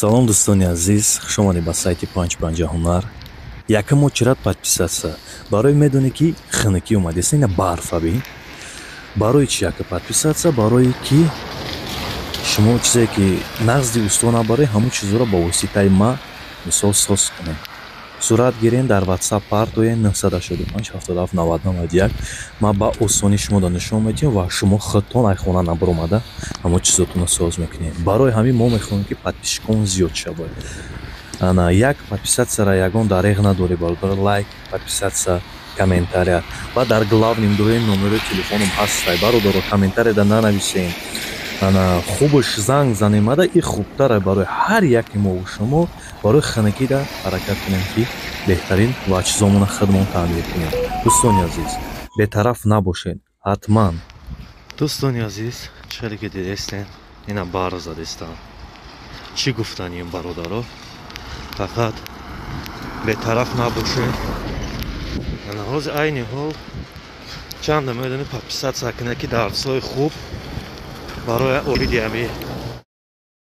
Салом, дӯстони азиз, хушомадед ба сайти Панҷ Панҷа Ҳунар. Якум очередь подписаться. Барои медонӣ, ки хунукӣ омадест, ина барфа бин. Барои чи яка подписаться? Барои ки шумо чизе ки назди усто набаред, ҳамон чизҳоро ба воситаи ма, мисол, соз кунед, сурат гирен, дар WhatsApp партоен 985 77 90 91. Ма ба осонӣ шуморо нишон медиҳам ва шумо худтон ай хона набаромада ҳамон чизотонро соз мекунед. Барои ҳамин мо мехоҳем, ки подписчикон зиёд шавад. Ана як подписатьсяра ягон дареғ надорӣ, бародар. Лайк, подписаться, комментария ва дар главным дуем номерои телефоном ҳастай, бародаро. Комментарияда нанависем, ана хубаш занг занемада, и хубтара барои ҳар яке мову шумо. Барои ханакида ҳаракат кунем, ки беҳтарин ва чизомона худмон таъмир кунем. Дӯстони азиз, бетараф набошед ҳатман. Дӯстони азиз, чӣ ки дидестен, ина барр задестам. Чӣ гуфтанем, бародаро? Фақат бетараф набошед. Ана ҳозир, айни ҳол чанда медонӣ, подписаться кунед, ки дарсҳои хуб барои оиди ҳами.